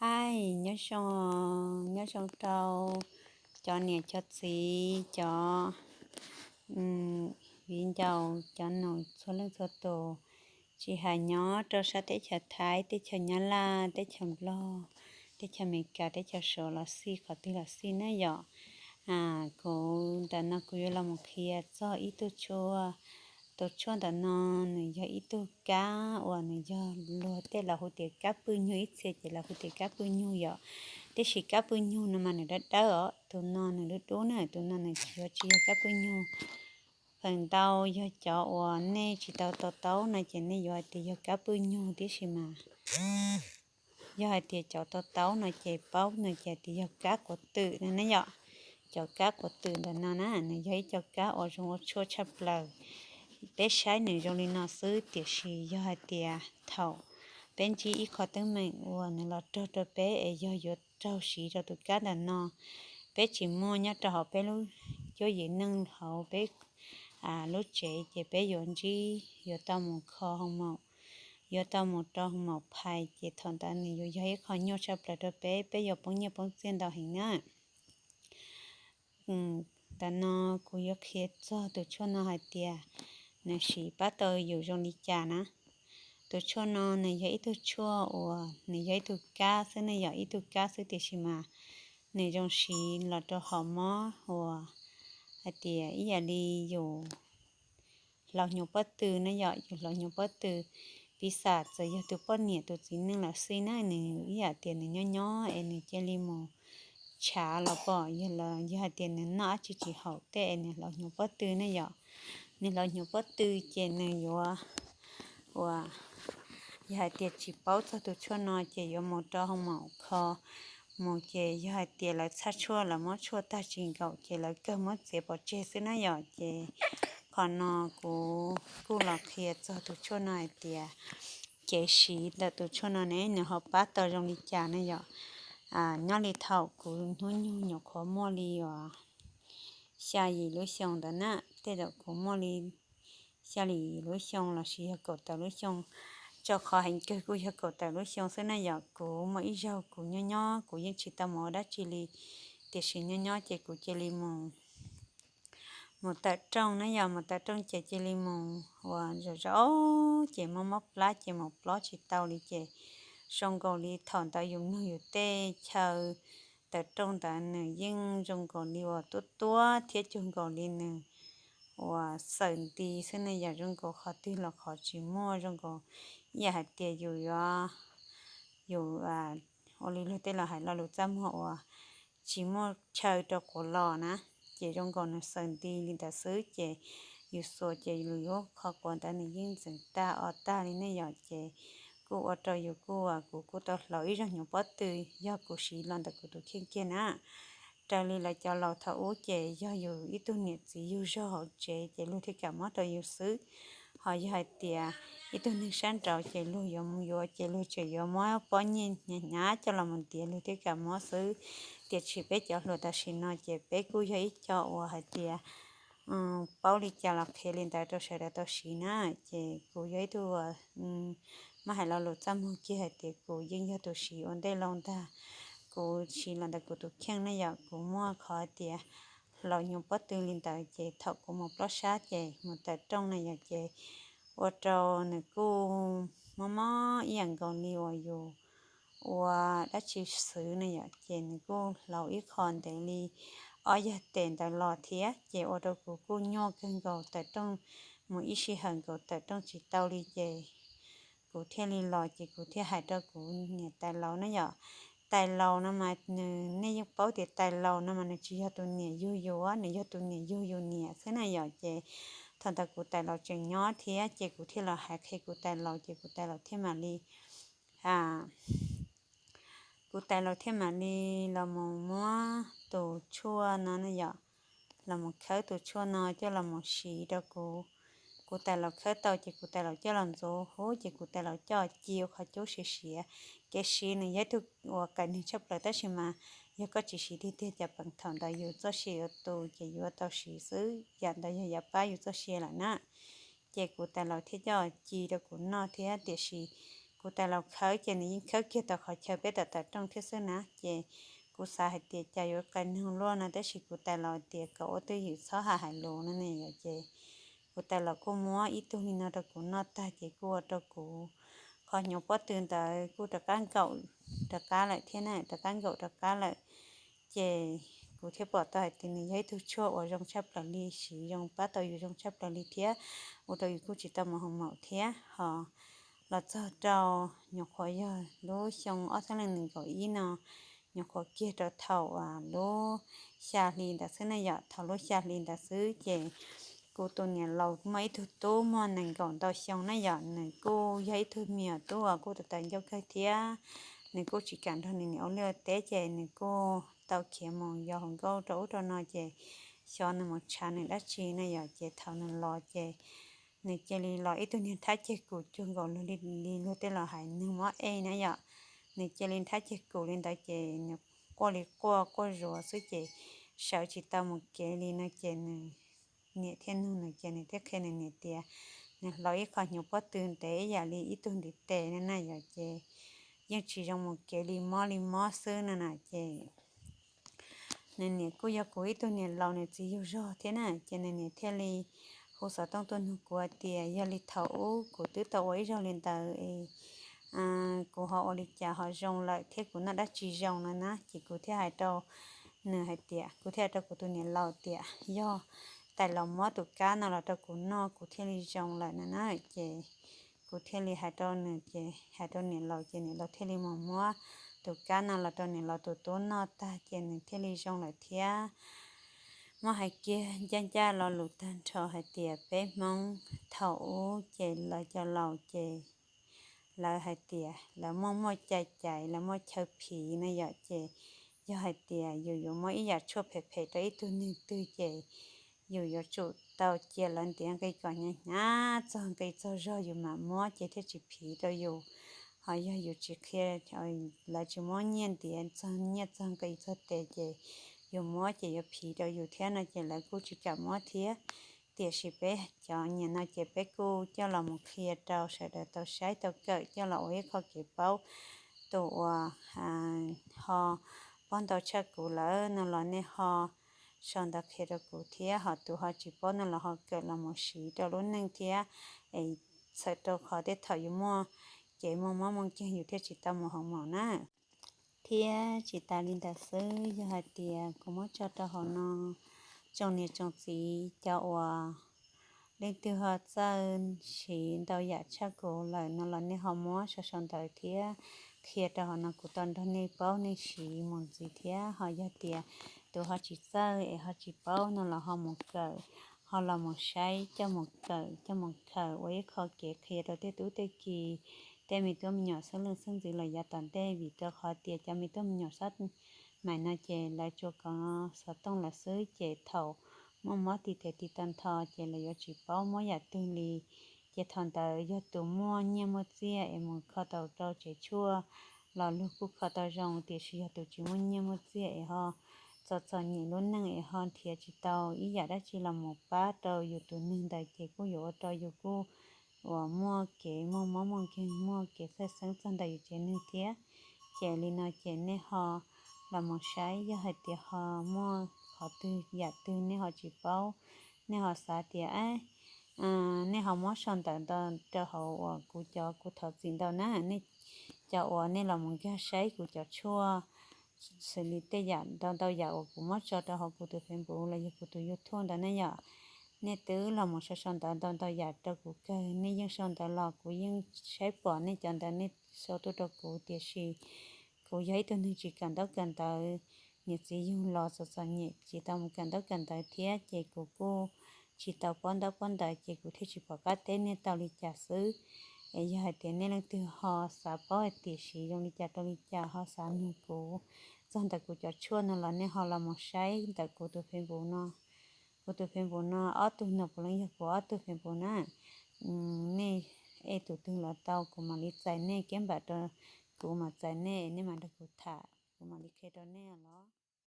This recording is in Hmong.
Aib, nyob zoo, nyob zoo rau cov niam cov txiv, cov viv ncaus, cov nus txhua leej txhua tus, tsis hais nyob rau sab teb chaws Thaib, teb chaws Nyab Laj, teb chaws Nplog, teb chaws Amelikas, teb chaws Suav los xij, qhov twg los xij na yom. Kuv ntawm no kuv yuav los mus qhia txog ib tug tshuaj. Tus tshuaj ntawm no nws yog ib tug kab uas nws yog luag tej los hu tias kab pwj nyug, ib txhia ces los hu tias kab pwj nyug yom. Tiam sis kab pwj nyug no mas nws dawb dawb os, tus no nws dub dub na, tus no nws tsis yog, tsis yog kab pwj nyug. Feem ntau yog cov uas nej tsis tau to taub no ces nej yuav hais tias yog kab pwj nyug, tiam sis mas yog hais tias cov to taub no ces paub no ces tias yog kab quav twm no ne yom. Cov kab quav twm ntawm no na, nws yog ib co kab uas zoo ua tshuaj tshaj plaws. Peb saib nws zoo li no xwb, tiam sis yog hais tias thaum peb ntsib ib qho teeb meem uas nws los raug rau peb es yog yuav raug siv rau tus kab ntawm no, peb tsis muaj nyob rau hauv peb lub cuab yim neej hauv peb lub tsev, ces peb yuav ntsib, yuav tau mus kho hoo maum, yuav tau mus rau hoo maum phais, ces thaum ntawd nws yuav yog ib qho nyuaj tshaj plaws rau peb, peb yuav poob nyiaj poob txiaj ntau heev na. Ntawm no kuv yuav qhia txog tus tshuaj no hais tias nws siv pab tau yus zoo li cas na. Tus tshuaj no nws yog ib tug tshuaj uas nws yog ib tug kab xwb ne yom, ib tug kab xwb, tiam sis mas nws zoo siv los rau hom mob uas hais tias ib yam li yus hlauv hnyuv pob tw ne yom, yus hlauv hnyuv pob tw. Piv xam txawm yog tus poj niam tus txiv neej los xij na, nws ib yam tias nws nyob nyob es nws cia li mus tshav los pom, yog hais tias nws noj dab tsi tsis haum tej es nws hlauv hnyuv pob tw ne yom. Nws hlauv hnyuv pob tw ces nws yuav, uas yog hais tias tsis paub txog tus tshuaj no ces yuav mus rau hoo maum kho mus, ces yog hais tias lawv txhaj tshuaj, lawv muab tshuaj tag tsis nkaum ces lawv kawg muab txiav pov tseg xwb na yom. Ces qhov no kuv kuj los qhia txog tus tshuaj no hais tias kev siv ntawm tus tshuaj no ne nws ho pab tau zoo li cas na yom. Nyob li thaum kuv hnub nyoog nyuam qhuav muaj li uas xya yim lub xyoo ntawd na, tej zaum kuv muaj li xya yim lub xyoo lossis yog kaum tawm lub xyoo, tso qhov heev kawg kuj yog kaum tawm lub xyoo xwb na yom. Kuv muaj ib zaug kuv nyob nyob kuv yeej tsis tau mus ua dab tsi li, tiam sis nyob nyob ces kuv cia li mus mus tawm rooj na yom, mus tawm rooj ces cia li mus uas zom zom, ces mob mob plab ces mus plob tsis tau li ces zoo nkaus li thaum ntawd yus mloog yus tej chaw tawm rooj ntawd nws yeej zoo nkaus li uas tuab tuab thiab cuag nkaus li nws uas xaws nti xwb ne yom, zoo nkaus qhov twg los qhov tsis muaj, zoo nkaus ib yam hais tias yus yuav, yus ua li luag tej los hais lo lus txaj muag uas tsis muaj chaw rau quav los na, ces zoo nkaus nws xaws nti li ntawd xwb ces yus xuas ces lub qhov quav ntawd nws yeej ntxeev tag o tag li ne yom. Ces kuj ua rau yus kuj, kuv kuj tau hlauv ib zaug hnyuv pob tw, yog kuv siv los ntawm kuv tus kheej kiag na. Raws li lawv cov laus thaum ub ces yog yus ib tug niam txiv yug zog hauv tsev ces luag thiaj kam muab rau yus xwb. Ho yog hais tias ib tug neeg sab nraud ces luag yuav mus yuav ces luag tseem yuav muab pob nyiaj hnyav hnyav coj los mus ntiav luag thiaj kam muab xwb. Tiam sis peb cov hluas tam sim no ces peb kuj yog ib co uas hais tias paub li cas los qhia li ntawd rau sawv daws tau siv na. Ces kuv yog ib tug uas muab hais lo lus txaj muag kiag hais tias kuv yeej yog tus siv ua ntej lauj ntag. Kuv siv los ntawm kuv tus kheej ne yom, kuv muaj qhov tias hlauv hnyuv pob tw li ntawd ces thaum kuv mus plob sab ces mus tawm rooj na yom, ces ua rau nws kuj mob mob ib yam nkaus li uas yus ua dab tsi xwb na yom, ces nws kuj hlauv ib qho ntev li ob yag tes ntawd los thiab, ces ua rau kuv kuj nyuaj kawg nkaus tawm rooj, mus ib sij hawm nkaus tawm rooj tsis tau li ces kuv thiaj li los ces kuv thiaj hais rau kuv niam tais laus na yom. Tais laus no mas nws, nej yeej paub tias tais laus no mas nws tsis yog tus niam yug yus, nws yog tus niam yug yus niam xwb na yom. Ces thaum ntawd kuv tais laus tseem nyob thiab ces kuv thiaj los hais qhia kuv tais laus ces kuv tais laus thiaj mam li kuv tais laus thiaj mam li los mus muab tus tshuaj no na yom, los mus khawb tus tshuaj no coj los mus siv rau kuv. Kuv tais laus khawb tau ces kuv tais laus coj los ntxuav huv ces kuv tais laus coj ci ua qhov cub siav siav. Kev siv nws yog ib tug uas kaim neeg tshaj plaws tab sis mas yog koj tsis siv tiag tiag cas peem thaum ntawd yus txoj sia yuav tu ces yuav tau siv xwb, yam ntawd yog yav pab yus txoj sia lawm na. Ces kuv tais laus thiaj coj ci rau kuv noj thiab, tiam sis kuv tais laus khawb ces nws yeej khawb kiag tau qhov chaw peb tawm tawm rooj thiab xwb na. Ces kuv xav hais tias cas yuav qas noog luaj no, tab sis kuv tais laus tias kom ua twj ywm txhob hais hais lus no ne yom. Ces kuv tais laus kuj muab ib tug li no rau kuv noj tag ces kuj ua rau kuv qhov hnyuv pob tw ntawd kuj rov qab nkaum rov qab lawm thiab na, rov qab nkaum rov qab lawm. Ces kuv thiaj pom tau hais tias nws yog ib tug tshuaj uas zoo tshaj plaws li, siv zoo pab tau yus zoo tshaj plaws li thiab ua rau yus kuj tsis tau mus hoos maum thiab. Ho los txog rau nyuam qhuav yog lub xyoo ob txhiab leej nees nkaum ib no, nyuam qhuav kiag rau thaum lub xya hli ntawd xwb na yom, thaum lub xya hli ntawd xwb ces kuv tus niam laus muaj ib tug tub muaj nees nkaum ntau xyoo na yom, nws kuj yog ib tug me nyuam tub uas kuj tawv tawv ncauj kawg thiab. Nws kuj tsis kam nrog nws niam ua liaj ua teb ces nws kuj tau khiav mus yos hluas nkauj rau ub rau no ces xyov nws mus tshav nws dab tsi na yom. Ces thaum nws los ces nws cia li los ib tug niag thab ceg kum cuag nkaus luag li, li luag tej laus hais nws mob ej na yom. Nws cia li thab ceg kum li ntawd ces nws quaj li quaj quaj zuav xwb ces sawv tsis tau mus kev li no ces nws niam thiaj nug nws ces nws thiaj qhia nws niam tias nws hlob ib qho hnyuv pob tw ntev ib yam li ib tug ntiv tes no na yom, ces yeej tsis zoo mus kev li, mob li mob xwb no na. Ces nws niam kuj yog kuv ib tug niam laus nws txiv yug zog thiab na, ces nws niam thiaj li hu xov tooj tuaj nug kuv hais tias yog li thaum ub kuv twb tau ua ib zaug li ntawd es kuv ho ua li cas ho zoo lawm thiab kuv noj dab tsi zoo no na. Ces kuv thiaj hais rau nws hais tias, kuv thiaj hais rau kuv tus niam laus tias yog tais laus muab tus kab no los rau kuv noj kuv thiaj li zoo lawm no na. Ces kuv thiaj li hais rau nws ces hais rau niam laus ces niam laus thiaj li mus muab tus kab no los rau niam laus tus tub noj tag ces nws thiaj li zoo lawm thiab. Muab hais kiag ncaj ncaj lo lus tag nrho hais tias peb Hmoob thaum ub ces lawv cov laus ces lawv hais tias lawv muaj muaj cai caiv, lawv muaj chaw phiv na yom, ces yog hais tias yus yuav muab ib yam tshuaj phem phem rau ib tug neeg twg ces yus yuav tsum tau cia lawv ntiav nqi kom hnyav hnyav txog nqi txog zog yus mam muab ces thiaj tsis phiv rau yus. Ho yog yus tsis qhia, lawv tsis muab nyiaj ntiav txog nyiaj txog nqi txog tes ces yus muab ces yuav phiv rau yus thiab no ces lawv kuj tsis kam muab thiab. Tiam sis peb cov nyiam no ces peb kuj coj los mus qhia rau sawv daws tau saib tau kawm coj los ua ib qho kev paub. Tus uas ho paub ntau tshaj kuv lawm no los nej ho sau ntawv qhia rau kuv thiab, ho tus ho tsis paub no los ho kawm los mus siv rau lub neej thiab, es txhawm rau qhov tej thaum yus muaj kev muaj mob muaj nkeeg yus thiaj tsis tau mus hoos maum na. Thiab tsis tas li ntawd xwb, yog hais tias kuv muab tso rau hauv no, tsoom niam tsoom txiv cov uas leej twg ho txawj siv ntau yam tshaj kuv lawm no los nej ho muab sau sau ntawv thiab qhia rau hauv no kuv tau nrog nej paub nej siv mus ntxiv thiab. Ho yog tias tus ho tsis txawj es ho tsis paub no los ho mus kawm, ho los mus saib coj mus kawm coj mus khaws ua ib qho kev qhia rau tej tub tej ki, tej me tub me nyuam xeeb leej xeeb ntxwv los yav tom ntej, vim rau qhov tias cov me tub me nyuam xab maim no ces lawv tsuas kov xov tooj lawm xwb ces thaum muaj mob tiv tes tiv tag nrho ces lawv yuav tsis paub muab yam twg li. Ces thaum ntawd yog tus muaj nyiaj muaj txiaj es mus kho tau rau tsev tshuaj los luag kuj kho tau zoo, tiam sis yog tus tsis muaj nyiaj muaj txiaj es ho txom txom nyem lub neej es ho nrhiav tsis tau ib yam dab tsi los mus pab rau yus tus neeg ntawd ces kuj yuav ua rau yus kuj uas muaj kev muaj mob muaj nkeeg muaj kev txhawj xeeb txog ntawm yus tsev neeg thiab. Ces li no ces nej ho los mus saib, yog hais tias ho muaj qhov twg yam twg nej ho tsis paub, nej ho xav tias nej ho muab sau ntawv ntau rau hauv uas kuv cov kuv thov txim ntau na, nej cov uas nej los mus nkag saib kuv cov tshuaj xws li tej yam ntau ntau yam uas kuv muab tso rau hauv kuv tus Facebook los yog kuv tus YouTube ntawd na yom. Nej twb los mus sau sau ntawv ntau ntau yam rau kuv kawg, nej yeej sau ntawv los kuv yeej saib pom nej cov ntawv nej sau tuaj rau kuv, tiam sis kuv yog ib tug neeg tsis kawm ntaub kawm ntawv, niam txiv yug los txom txom nyem tsis tau mus kawm ntaub kawm ntawv thiab ces kuv kuj tsis tau paub ntaub paub ntawv ces kuv thiaj tsis pom qab teb nej tau li cas xwb. Es yog hais tias nej leej twg ho xav paub hais tias siv zoo li cas rau li cas ho xav nug kuv txog ntawm kuv cov tshuaj no los nej ho los mus saib ntawm kuv tus Facebook no. Kuv tus Facebook no ob tug no puav leej yog kuv ob tug Facebook na. Nej ej tus twg los tau, kuv mam li txais nej, keb npam rau kuv mam txais nej, nej mam nrog kuv tham kuv mam li qhia rau nej los.